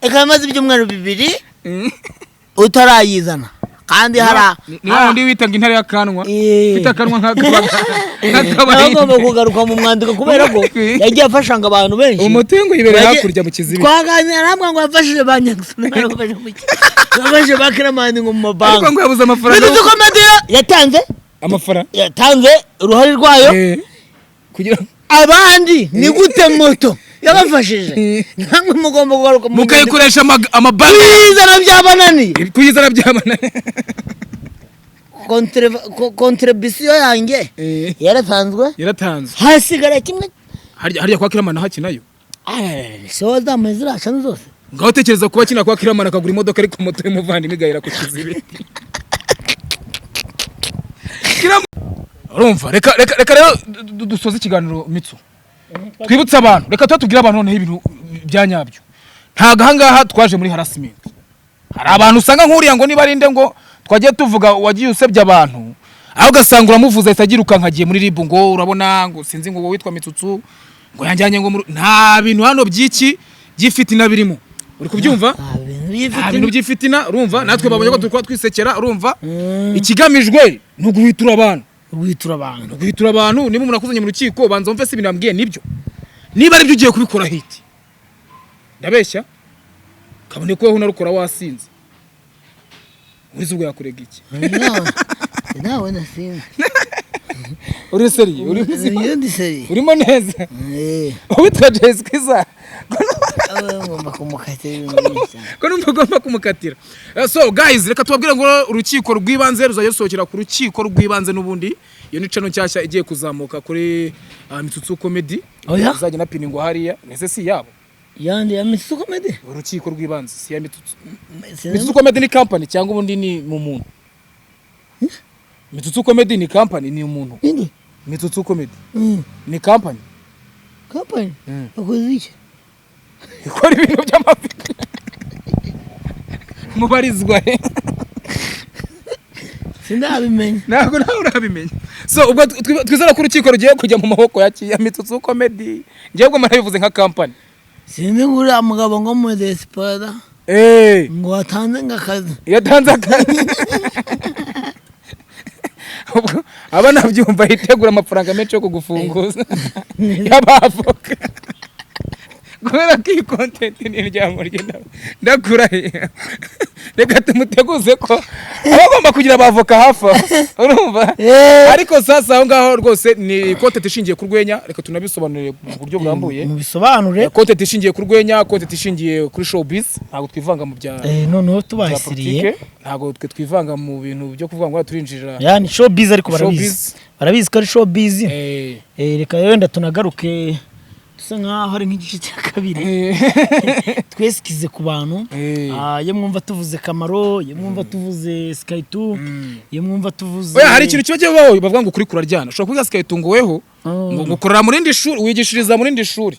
ikaba imaze ibyumweru 2 utarayizana, kandi hari Ni wa wundi witaga intare y'akanwa, ufite akanwa Nawe agomba nk'akabahinde. kugaruka mu mwandiko kubera ko yagiye afashanga abantu benshi. Umutungo yibereye hakurya mu kiziba. Twaganira namwe ngo yafashije ba Nyagasani, yafashije ba Kiramani ngo mu Ariko mabanki. ngo yabuze amafaranga. Mitizo Comedy yatanze Amafaranga. yatanze uruhare rwayo. Kugira Abandi ni gute moto yabafashije? Namwe mugomba kugaruka mu nyandiko. Mukayikoresha amabanki. Kuyizana byabananiye. Kuyizana byabana. Contribution yanjye yaratanzwe. Yaratanzwe. Hasigara kimwe. Harya kwa Kiramana hakinayo? Se wazamuye ziriya shami zose. Ngaho tekereza kuba kina kwa Kiramana akagura imodoka, ariko moto y'umuvandimwe igahera ku kizibi. Urumva, reka rero dusoze ikiganiro. Mitsu, twibutse abantu, reka tuba tubwire abantu noneho ibintu bya nyabyo. Ntabwo ahangaha twaje muri harassment. Hari abantu usanga nk'uriya ngo niba ari nde, ngo twagiye tuvuga wagiye usebya abantu, aho ugasanga uramuvuza ahita agirukanka agiye muri RIB, ngo urabona ngo sinzi ngo witwa Mitsutsu ngo yanjyanye ngo nta bintu hano by'iki by'ifitina birimo, uri kubyumva? Nta bintu Nta by'ifitina. bintu by'ifitina. Urumva natwe babonye ko turi kuba twisekera. Urumva ikigamijwe ni uguhwitura abantu. Witura abantu. Guhwitura abantu. Niba umuntu akuzanye mu rukiko, banza wumve se ibintu yambwiye nibyo. Niba aribyo ugiye kubikora hiti, ndabeshya kabone ko wowe unarukora wasinze, urize ubwo yakurega iki? Nawe nasinze. Uri sérieux, uri muzima? Iyo ndi sérieux. Urimo neza? Eh. Uwitwa Jay Squeezer. Abe ngomba kumukatira ibintu byinshi cyane. Ko numva ugomba kumukatira. So guys, reka tubabwire ngo Urukiko rw'Ibanze ruzajya rusohokera ku Rukiko rw'Ibanze n'ubundi. Iyo ni channel nshyashya igiye kuzamuka kuri Mitsutsu Comedy. Oya. Izajya na piningwa hariya ese si yabo? Yandi ya Mitsutsu Comedy. Urukiko rw'Ibanze si ya Mitsutsu. Mitsutsu Comedy ni company cyangwa ubundi ni mu muntu? Mitsutsu Comedy ni company, ni umuntu? Indi. Mitsutsu Comedy ni company. Company bakoze iki? Ikora ibintu by'amafi. Mubarizwa he? Sindabimenya. Ntabwo nawe urabimenya. So ubwo twizera ko urukiko rugiye kujya mu maboko ya Mitsutsu Comedy. Ngewe ubwo marabivuze nka company. Sinzi ngo uriya mugabo ngo mu diaspora ngo watanze ngo akazi. Yatanze akazi, ubwo aba nabyumva yitegura amafaranga menshi yo kugufunguza y'abavoka, kubera ko iyi content ni iryamo rye. Ndakurahiye, reka tumuteguze ko aba agomba kugira abavoka hafi aho, urumva? Ariko sasa aho ngaho rwose ni content ishingiye ku rwenya, reka tunabisobanurire mu buryo burambuye. Mubisobanure. Content ishingiye ku rwenya, content ishingiye kuri showbiz. Ntabwo twivanga mu bya Noneho bya tubasiriye. politike, ntabwo twe twivanga mu bintu byo kuvuga ngo turinjira. Yani showbiz, ariko barabizi. Showbiz. Barabizi ko ari showbiz. Reka wenda tunagaruke dusa nkaho ari nk'igice cya kabiri, twesikize ku bantu. Iyo mwumva tuvuze Kamaro, iyo mwumva tuvuze Sky2, iyo mwumva tuvuze Oya, hari ikintu kiba kibaho bavuga ngo ukuri kuraryana. Ushobora kuvuga Sky2 ngo weho Oh. Ngo ukorera mu rindi shuri, wigishiriza mu rindi shuri,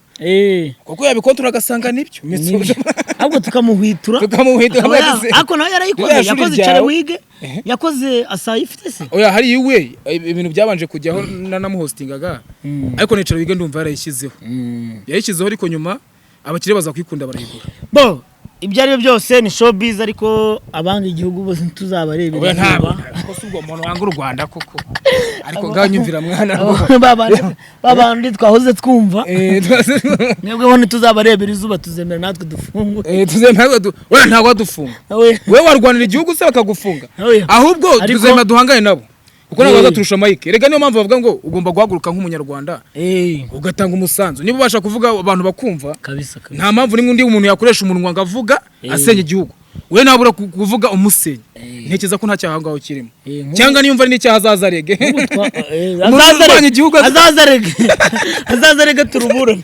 kuko yabikontorora agasanga nibyo. Nibyo. Ahubwo tukamuhwitura. Tukamuhwitura, Akaba akavuga ati, ariko nawe yarayikoze. "Ririya shuri Yakoze ryawe." Icara Wige, yakoze asayi ifite se. Oya, hari iwe ibintu byabanje kujyaho nanamuhostingaga, ariko Nicara Wige ndumva yarayishyizeho, yayishyizeho, ariko nyuma abakire baza kuyikunda barayigura. Bo ibyo ari byo byose ni showbiz, ariko abanga igihugu bose ntituzabarebera Oya, ntabwo izuba. Ntabwo si ubwo muntu wanga u Rwanda koko, ariko ngaho nyumvira mwana. Babandi twahoze twumva, mwebwe bo ntituzabarebera izuba, tuzemera natwe dufungwe. Tuzemera oya, ntabwo wadufunga. Oya. Wowe warwanira igihugu se bakagufunga? Oya. Ahubwo tuzemera duhangane nabo, kuko ntabwo bazaturusha mike. Rega niyo mpamvu bavuga ngo ugomba guhaguruka nk'umunyarwanda, ugatanga umusanzu. Niba ubasha kuvuga abantu bakumva, Kabisa kabisa. nta mpamvu n'imwe undi muntu yakoresha umunwa ngo avuga asenya igihugu, we nabura kuvuga umusenya. Ntekereza ko nta cyaha aho ngaho kirimo. Cyangwa niyumva ari n'icyaha azaza arege. Umuntu Azaza urwanya rege. igihugu Azaza rege, azaza rege, turuburane.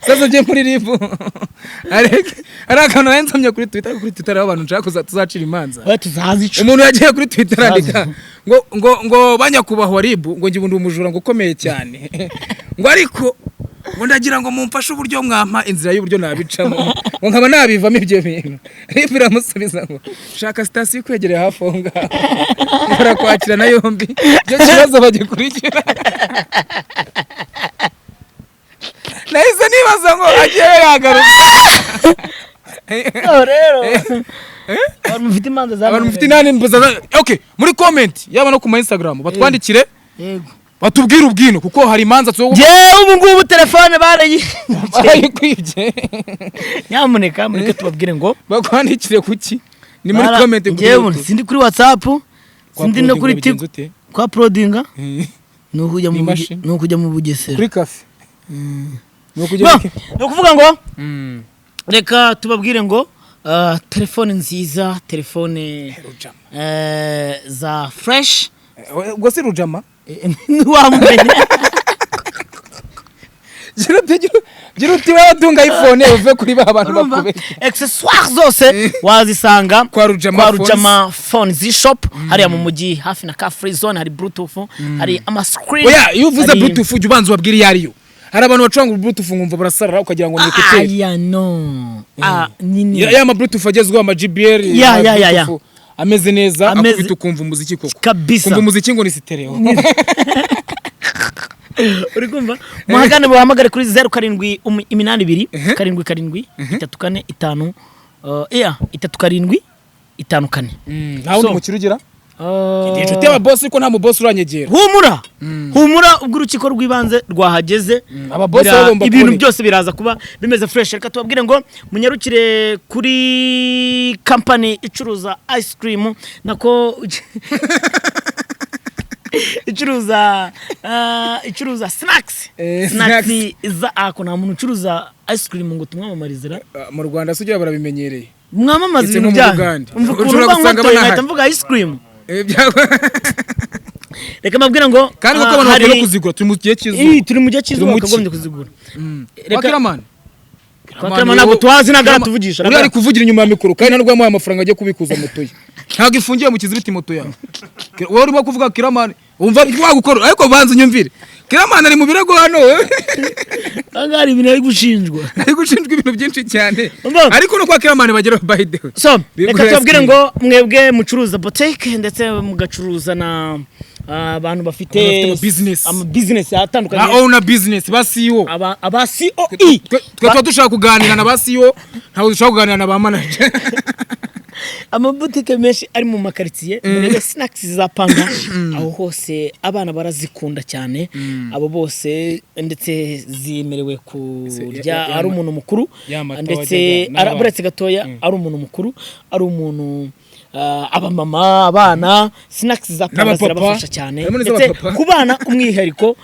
Sasa ugiye muri RIB arege. Ari akantu nari nsomye kuri Twitter, ariko kuri Twitter hariho abantu nshaka tuzacira imanza. Oya, tuzaza ico. Umuntu yagiye kuri Twitter arandika ngo banyakubahwa RIB, ngo njye ubu ndi umujura ngo ukomeye cyane, ngo ariko ngo ndagira ngo mumfashe uburyo mwampa inzira y'uburyo nabicamo, ngo nkaba nabivamo ibyo bintu. RIB iramusubiza ngo shaka sitasiyo ikwegereye hafi aho ngaho, barakwakira na yombi, icyo kibazo bagikurikira. Nahise nibaza ngo agiye yagaruka. So rero abantu mufite imanza za Abantu mufite inani mbuza, okay, muri comment yaba no ku ma Instagram batwandikire, Yego. batubwire ubwino, kuko hari imanza zo Njyewe ubu ngubu telefone barayi barayikwibye. Nyamuneka mureke tubabwire ngo Bakwandikire kuki? Ni muri comment kuri Njyewe YouTube. sindi kuri WhatsApp, sindi no kuri bigenza Tik ute? Kwa uploadinga ni ukujya mu Ni imashini. Ni ukujya mu Bugesera. Kuri cafe ni ukujya Bo, ni ukuvuga ngo reka tubabwire ngo telefone nziza, telefone Rujama. Za fresh. Ubwo si Rujama? Ntiwamumenya. Gira uti wowe utunga iPhone uve kuri ba bantu Urumva? bakubeshya. Accessoires zose wazisanga Kwa Rujama kwa Phones. Rujama Phones Shop hariya mu mujyi hafi na Car Free Zone. Hari Bluetooth, hari ama screen. Oya, iyo uvuze Bluetooth ujya ubanza ubabwire iyo ariyo. Hari abantu bacuranga Bluetooth nkumva barasarara, ukagira ngo ni écouteur. Aya no, ah nini. Ya ma Bluetooth agezweho, ama JBL, Ya, ama ya. Bluetooth ameze neza, akubita ukumva umuziki koko. Kabisa. Kumva umuziki ngo ni stereo. Uri kumva? Muhagane, muhamagare kuri 0782 77 345, iya, 3754. Nta wundi So. mukiri ugira? Ndi inshuti y'ababosi ariko nta mubosi uranyegera. Humura, humura, ubwo urukiko rw'ibanze rwahageze, Ababosi baba bagomba ibintu kuboneka. byose biraza kuba bimeze fresh. Reka tubabwire ngo munyarukire kuri company icuruza ice cream, nako icuruza snacks. Snacks za ako nta muntu ucuruza ice cream ngo tumwamamarize ra. Ah, mu Rwanda se ugira barabimenyereye. Mwamamaza Ndetse ibintu no mu byanyu. Bugande. Umva ukuntu Ushobora mba gusanga nkotoye banahari. nkahita mvuga ice cream. Reka mbabwire ngo Kandi koko abantu bakwiye no kuzigura, turi mu gihe cy'izuba. Ih, turi mu gihe cy'izuba, Turi mu bakagombye ki? kuzigura. Kwa Kiramani. Kwa Kiramani ntabwo tuhazi, ntabwo aratuvugisha. Uriya ari kuvugira inyuma ya mikoro kandi ntabwo yamuhaye amafaranga agiye kubikuza moto ye. Ntabwo ifungiye mu kizibiti moto yawe. Wowe urimo kuvuga Kiramani, wumva wagukora, ariko banza unyumvire. Kiramani ari mu birego hano. Aha ngaha hari ibintu ari gushinjwa. Ari gushinjwa ibintu byinshi cyane. Umva. Ariko no kwa Kiramani bageraho, by the way. So Bigura reka tubabwire ice cream. ngo mwebwe mucuruza botike ndetse mugacuruza na abantu bafite Abantu bafite ama business. ama business atandukanye. Ba owner business, ba CEO. Aba COE. Twe tuba dushaka kuganira na ba CEO, ntabwo dushaka kuganira na ba manager. Amabutike menshi ari mu makaritsiye, murebe snacks za Panda aho hose, abana barazikunda cyane abo bose, ndetse zimerewe kurya ari umuntu mukuru ya mata ndetse wajyaga n'abana. Buretse gatoya, ari umuntu mukuru, ari umuntu abamama, abana, snacks za Panda N'abapapa. zirabafasha cyane. Harimo Ndetse n'iz'abapapa. ku bana umwihariko,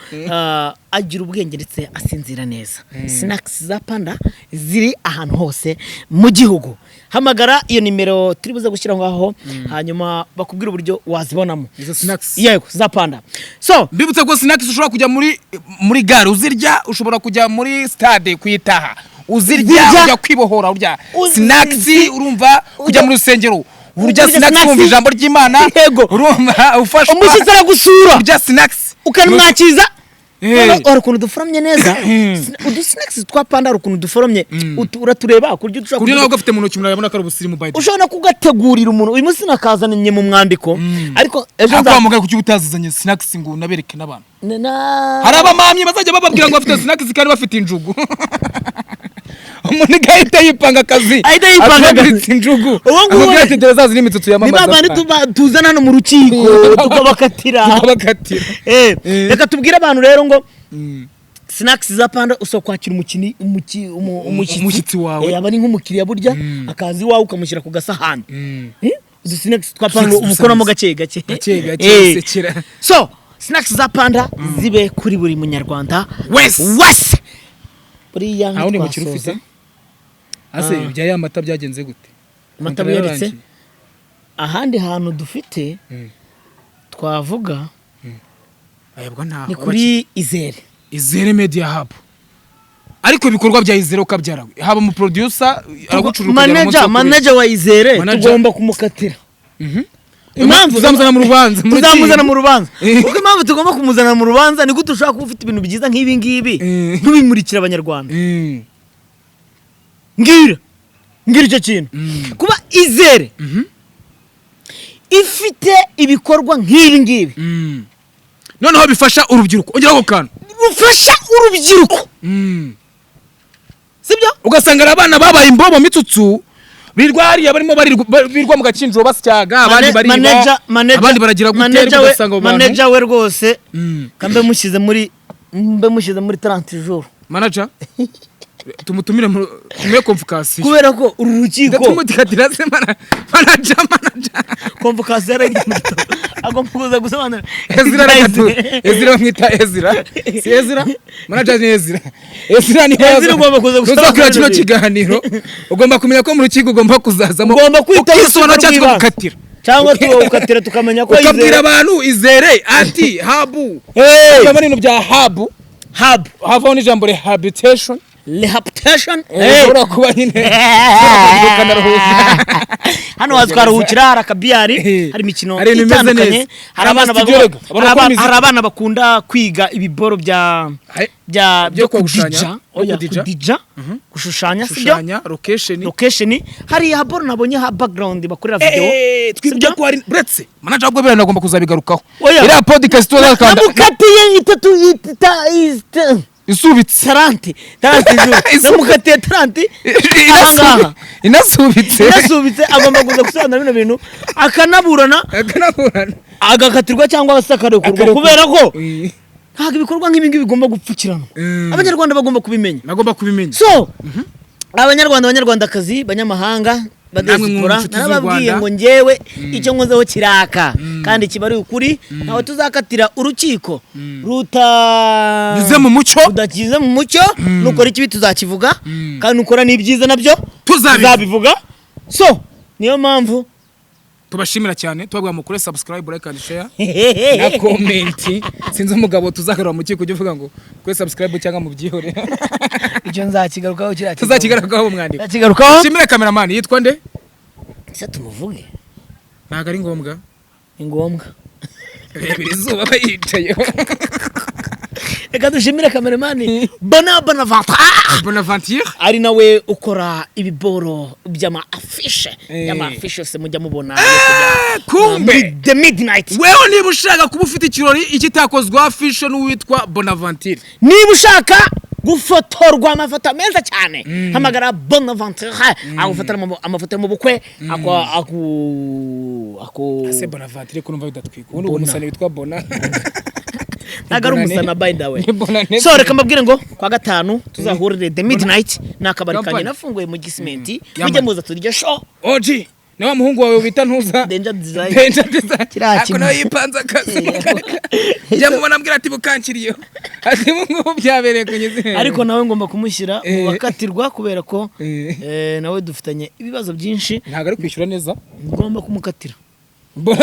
agira ubwenge ndetse asinzira neza. Snacks za Panda ziri ahantu hose mu gihugu. Hamagara iyo nimero turi buze gushyira aho ngaho, hanyuma bakubwire uburyo wazibonamo. Izo snacks. Yego, za Panda. So Mbibutse ko snacks ushobora kujya muri gare uzirya, ushobora kujya muri stade kuyitaha uzirya, Zirya. ujya kwibohora urya snacks, urumva, kujya mu rusengero urya Urya snacks, snacks. wumva ijambo ry'Imana. Yego. Urumva ufashwa. Umushyitsi aragusura Urya snacks ukanamwakiza. Noneho hari ukuntu duforomye neza. Udu snacks twa Panda, hari ukuntu duforomye. Uratureba ku buryo Ku ushobora buryo nawe ugafite mu ntoki umuntu yabona ko ari ubusirimu, by the way. Ushobora no kugategurira umuntu. Uyu munsi nakazanye mu mwandiko, ariko ejo Ariko wa mugabo, kuki utazizanye snacks ngo unabereke n'abantu? Hari abamamyi bazajya bababwira ngo bafite snacks kandi bafite injugu. Umuntu agahita yipanga akazi. Ahita yipanga akazi. Acururitse injugu. Ubu ngubu Akubwira ati dore zazi n'imitsutsu ni yamamaza. ba bandi tuzana hano mu rukiko tukabakatira. Tukabakatira. Reka tubwire abantu rero ngo snacks za Panda usaba kwakira umushyitsi. Umushyitsi wawe. Aba ari nk'umukiriya burya, akaza iwawe ukamushyira ku gasahani. Udu snacks twa Panda Snacks dusa ubukoramo neza. gake gake. Gake gake, usekera. So snacks za Panda zibe kuri buri munyarwanda wese. Wese buriya. Nta wundi mukiri ntitwasoza. ufite ase ibya ya mata byagenze gute? Amata Kontara buyaritse. yararangiye. Ahandi hantu dufite twavuga Ayabwa ntaho. ni kuri Izere. Izere Media Hub. Ariko ibikorwa bya Izere ukabyara, haba mu producer aragucurura ukagera umunsi manager wo kubika. Manager wa Izere Manager. tugomba kumukatira. Impamvu Tuzamuzana mu rubanza, mu tuzamuzana rukiko. Mu rubanza. Kuko impamvu tugomba kumuzana mu rubanza, ni gute ushobora kuba ufite ibintu byiza nk'ibi ngibi ntubimurikire abanyarwanda? Mbwira, mbwira icyo kintu. Kuba Izere ifite ibikorwa nk'ibi ngibi Noneho bifasha urubyiruko, ongera ako kantu. Rufasha urubyiruko, sibyo? Ugasanga hari abana babaye imbobo, mitsutsu, birwa hariya barimo birwa mu gakinjiro basyaga, abandi bariba, Manager, manager, abandi baragira gute, ariko manager we, ugasanga abo bantu manager we rwose kambe mushyize muri 30 jours. Manager tumutumire tumuhe convocation. Kubera ko uru rukiko Ndatumukatira se manager, manager. Convocation yaragiye mu gitabo, agomba kuza gusobanura. Ezra, reka tu Ezra, bamwita Ezra, si Ezra manager, ni Ezra. Ezra ni Ezra ugomba kuza gusobanura Tuzakora kino ibintu. kiganiro, ugomba kumenya ko mu rukiko ugomba kuzazamo, Ugomba kwitaba ukisobanura urukiko cyangwa rw'ibanze. tukagukatira. Cyangwa tukawukatira tukamenya ko Ukabwira Izere abantu Izere ati habu Hey! ukabona ibintu bya habu. Hub. Havaho n'ijambo rehabilitation. Rehabilitation. Ushobora kuba nyine ukanaruhuka. Hano waza ukaruhukira, hari akabiyari, hari imikino Hari ibintu bimeze itandukanye, neza. hari abana Hari ama studio rega, abantu bakora imiziki. hari abana bakunda kwiga ibiboro bya bya byo byo gushushanya, kudija. byo Oya, kudija. kudija, gushushanya, sibyo? Gushushanya, location. Location, hari ha boro nabonye ha background bakorera video. Twibye Sibyo? ko hari uretse manager, ahubwo biriya nagomba kuzabigarukaho. Oya. Iriya podcast tuzakanda. Namukatiye itatu Isubitse. 30, 30 jours. Namukatiye 30 ahangaha. Inasubitse. Inasubitse. Agomba kuza gusobanura bino bintu, akanaburana, Akanaburana. agakatirwa cyangwa se akarekurwa. Akarekurwa. Kubera ko ntabwo ibikorwa nk'ibi ngibi bigomba gupfukiranwa. Abanyarwanda bagomba kubimenya. Nagomba kubimenya. So abanyarwanda, abanyarwandakazi, banyamahanga, Namwe mu badiyasipora, nshuti z'u narababwiye Rwanda. ngo njyewe icyo nkozeho kiraka kandi kiba ari ukuri. Ntawe tuzakatira urukiko ruta Nyuze mu mucyo. Rudakize mu mucyo. Nukora ikibi tuzakivuga, kandi nukora n'ibyiza nabyo Tuzabivuga. tuzabivuga. So niyo mpamvu Tubashimira cyane, tubabwira mukore subscribe, like and share na comment. Sinzi umugabo tuzagarura mu kiko ujya uvuga ngo kuri subscribe cyangwa mubyihore. Icyo nzakigarukaho kiriya kigabo. Tuzakigarukaho mu mwandiko. Nzakigarukaho. Shimire cameraman, yitwa nde? Ese tumuvuge? Ntabwo ari ngombwa. Ni ngombwa. Rebera izuba aba yicayeho. Reka dushimire cameraman Bona Bonaventure. Bonaventure. Ari nawe ukora ibiboro by'ama affiche, y'ama affiche yose mujya mubona yo kujya, Kumbe. muri the midnight. Wewe niba ushaka kuba ufite ikirori ikitakozwa affiche n'uwitwa Bonaventure. Niba ushaka gufotorwa amafoto meza cyane, hamagara Bonaventure, agufotora amafoto yo mu bukwe, ako aku aku Ese Bonaventure ko numva bidatwika ubundi? Bona. Umusani witwa Bona. Ntabwo ari Bonane. umusana, by the way. Ni Bonane. So reka mbabwire ngo kwa gatanu tuzahurire the midnight, ni akabari kanjye Company. nafunguye mu Gisimenti. Yamani. Mujye muza turye show. OG ni wa muhungu wawe bita ntuza. Danger Design. Danger Design. Kiriya Ako kintu. nawe yipanze akazi, njya mubona ambwira ati bukankiriyeho, ati ubu ngubu byabereye ku nyuzi. Ariko nawe ngomba kumushyira mu bakatirwa kubera ko nawe dufitanye ibibazo byinshi. Ntabwo ari kwishyura neza. Ngomba kumukatira. Mbona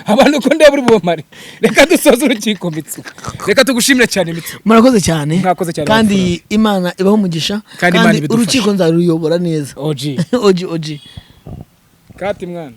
abantu uko ndeba uri bubamare. Reka dusoze urukiko, Mitsu. Reka tugushimire cyane, Mitsu. Murakoze cyane. Mwakoze cyane, Kandi Imana ibaho umugisha. Kandi Imana Kandi ibidufashe. urukiko nzaruyobora neza. OG. Oji oji. Kati mwana.